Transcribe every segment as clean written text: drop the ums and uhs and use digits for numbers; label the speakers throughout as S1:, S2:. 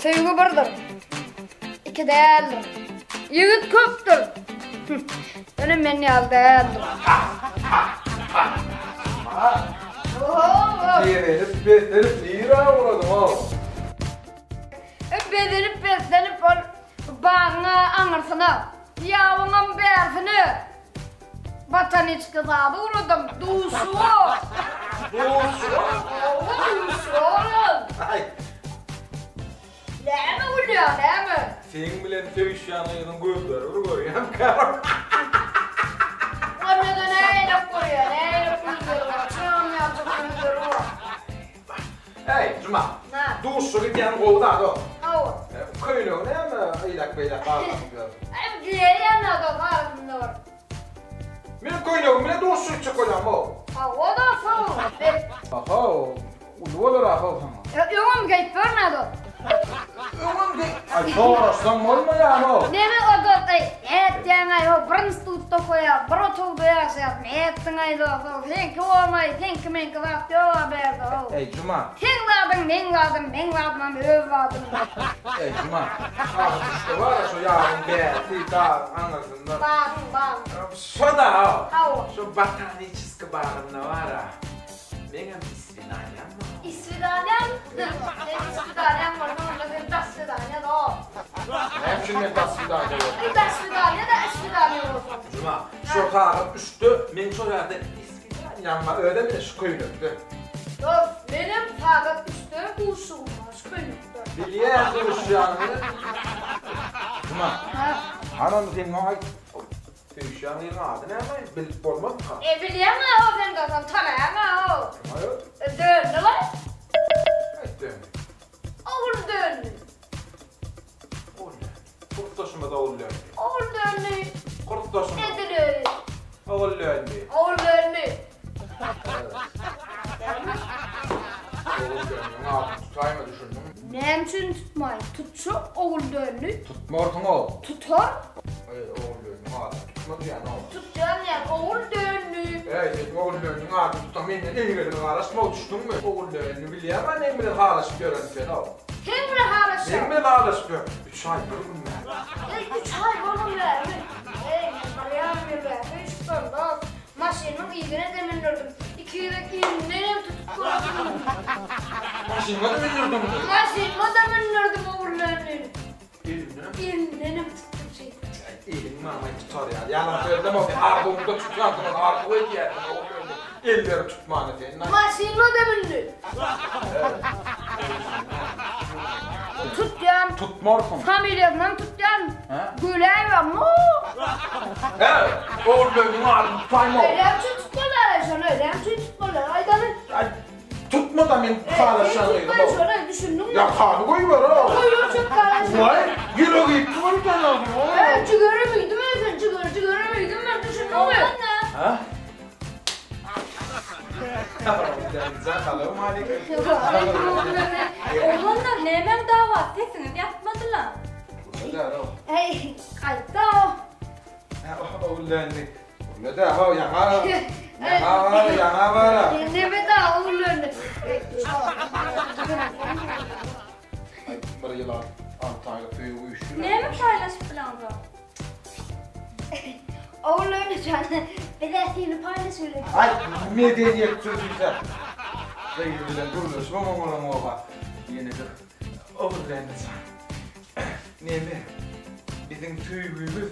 S1: Söýgi birdir, iki däldir. Ýigit köpdür, ýöne men ýaly däldir.
S2: Bezenip beslenip nirä ugradyň-ow?
S1: Bezenip beslenip ol bagyň aňyrsyna, ýabyňam bärsine Botaniçki zady uradym, duşuga.
S2: Duşuga?
S1: Hawa, duşuga uradym.
S2: Aý.
S1: Näme gülýäň, näme?
S2: Seň bilen söýüşýän gyzyň gözleri bir görýämkä.
S1: Onda-da nähili görýär, nähili gözleri bar, çam ýaljak gözleri bar.
S2: Äý, Juma.
S1: Hä.
S2: Duşa gidýän gowy zat o.
S1: Hawa.
S2: Köýnegi näme eýläk-beýläk galdyryp ýör?
S1: Äý, geýýän-ä dos arasynda bir.
S2: Men köýnegim bilen duşa gitjek bolýan-ow.
S1: Hawa dostum.
S2: Aha, uly bolar-a-how saňa.
S1: Öňem geýip görme dos.
S2: Öňem geý. Aý, soraşsaň bolmaýar-ow.
S1: Neme o dos, äý, nätýäň-aý, ho, bir institutda okaýas, bir otagda ýaşaýas, nätdiň-aý dos, ho, seňki bolmaý, seňki-meňki zat ýog-a bärde, ho.
S2: Äý, Juma.
S1: Seň zadyň meň zadym, meň zadymam öz zadym.
S2: Äý, Juma, ahyr düşde bar-a şo ýabyň bärsi, dagyň aňyrsynda.
S1: Bagyň, bagyň.
S2: Şo-da-ow.
S1: Hawa.
S2: Şo botaniçeskiý bagynda bar-a. Meňem iswidaniýam bar.
S1: Iswidaniýaň? Seň iswidaniýaň bolsa onda sen daswidaniýa dos.
S2: Näme üçin men daswidaniýa bolsam?
S1: Eý daswidaniýa-da iswidaniýa bolsaň.
S2: Juma, şo sagat üçde meň şo ýerde iswidaniýam bar, özem ine şu köýnekde.
S1: Dos, menem sagat üçde duşugym bar şu köýnekde.
S2: Bilýän duşýanyňy. Juma, hany onda sen maňa aýt. Söýüşýän gyzyň ady näme? Bilip bolmazmyka?
S1: E bilýäň-ä-how sen dostum, tanaýaň-a-how.
S2: Kim-aý ol?
S1: E Dönni-laý.
S2: Haýsy Dönni?
S1: Ogul Dönni.
S2: Ogul Dönni. Kursdaşymyz Ogul Dönni.
S1: Ogul Dönni.
S2: Kursdaşymyz.
S1: Edil özi.
S2: Ogul Dönni.
S1: Ogul Dönni.
S2: Ogul Dönniň adyny tutaýma düşündiňmi?
S1: Näme üçin tutmaýyn? Tutjak Ogul Dönni.
S2: Tutmarsyň-ow.
S1: Tutar.
S2: Eý, Ogul Dönniň adyny tutma diýýän-ow.
S1: Tutýan diýýän, Ogul Dönni.
S2: Eý, sen Ogul Dönniň adyny tutsaň menden eňegine garaşma-ow, düşdüňmi? Ogul Dönni bilýän-ä meň bilen halaşyp ýören sen-ow.
S1: Seň bilen halaşýan?
S2: Meň bilen halaşyp ýör. Üç aý bir gün bäri.
S1: Eý, üç aý bir gün bärimi? Eý, men bir ýarym ýyl bäri söýüşip dost. Maşynymyň yzyna-da mündürdim. Iki gezek elindenem tutup gördüm.
S2: Maşynyňa-da mündürdiňmi?
S1: Maşynyma-da mündürdim Ogullanyny.
S2: Elinden?
S1: Elindenem tutdum şeýdip.
S2: Eliň mamay tutar ýaly. Ýalan sözleme sen arzuwyňda tutýansyň ony arzuw edýärsiň Ogullany. Elleri tutmany sen.
S1: Maşynyma-da mündi. Tutýan.
S2: Tutmarsyň.
S1: Familiýasynam tutýan. Göläýbem.
S2: Hä, Ogullanyň adyny tutaýma.
S1: Näme üçin tutmaly şony? Näme üçin tutmaly? Aýdaly.
S2: Tutma-da men halaşýan gyzym.
S1: Tutmaý şony, düşündiňmi?
S2: Ýakany goýber-ow.
S1: Goýberjek halaşýan.
S2: Waý, ýüregi ýitdi bolýan oglan.
S1: Eý, jigerim iýdim sen, jiger, jigerim iýdim men, düşündiňmi?
S2: Hä? Salowmaleýkim.
S3: Oglanlar nämäň dawasy sesiňiz ýatmadyla.
S1: Eý, gaýtda-ow.
S2: Ogullendi. Ogullendi, how, ýaňa. Ýaňa bar, ýaňa bar.
S1: Neme-da, ogullendi.
S2: Aý, bir ýyl alty aýlyk söýgi güýçli.
S3: Näme paýlaşyp bileňzok?
S1: Ogullendi jan, biz-ä seni paýlaşyp bileris.
S2: Aý, medeniýetsiz diýse. Gyz bilen gürleşibem oňaramok-a. Ýene bir Ogullendi jan. Neme, biziň söýgimiz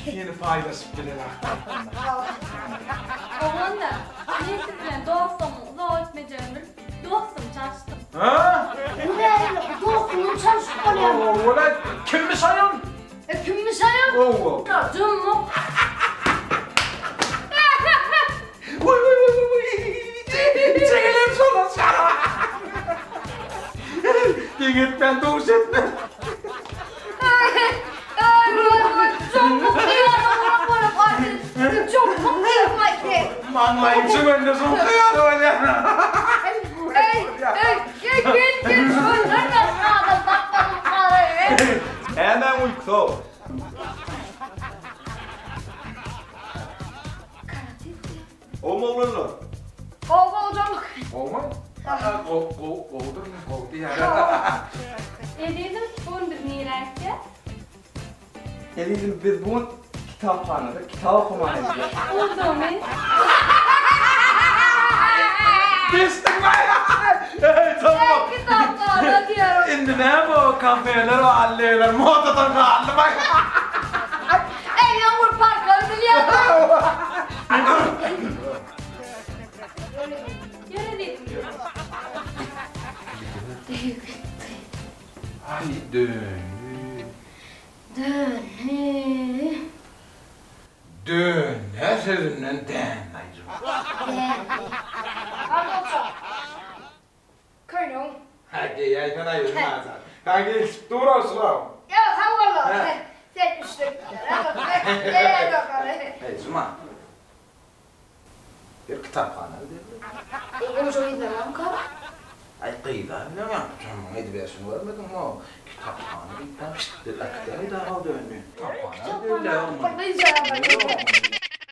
S2: seni paýlaşyp biler ahbetin.
S3: Oglanlar, men siz bilen dostlugymyň uzaga gitmejegini bilip, dostumy çalyşdym.
S2: Hä?
S1: Bu nähili, dostuňam çalyşyp bolýarmy?
S2: Ow-ow-ow, kimmiş aýol?
S1: E, kimmiş aýol?
S2: Ow-ow.
S3: Jümmük.
S2: Woý woý woý woý Çegelem şolar şara. Deň etmän duş etme. Maňlaýym çömende şol hyýaly bolýar.
S1: Ey, ey, gel gel gel şondan başga adam tapmadym garaý.
S2: Nämäň uýkusy-ow? Gowmy oglanlar?
S1: Gowy gowy jomuk.
S2: Gowmy? Gowudyr, gowy diýýär.
S3: Ezizim, bu gün biz nirä gitýäs?
S4: Ezizim, biz bu gün kitaphanada kitap okamana gidýäs.
S3: Uzamy?
S2: Geçdiňmi? Eý, tamam.
S3: Kitaphana diýýär.
S2: Indi näme o kafeler, o alleýler modadan galdymy?
S1: Eý, ýaňur parklary bilýän.
S3: Ýör ezizim.
S2: Aý, döndi.
S1: Döndi.
S2: Dönne sözünden dändi aýjym.
S1: Dändi. Hadi otur. Köýnegiň.
S2: Hä, geýäýsen aý özüň azat. Saňa gelişip dur-ow şulam.
S1: Ýok, sag bol. Sen üçlük. Geýäý dokary.
S2: Eý, Juma. Bir kitaphana gidelim.
S1: Eý, goja gyzlar barmyka?
S2: Aý, gyzlar bilen ýa, janyň ediberşini görmediňmi o? Kitaphana diýip, şşt, bir äkidäý dagy döndi. Kitaphana
S1: Kitaphana, gyzlar.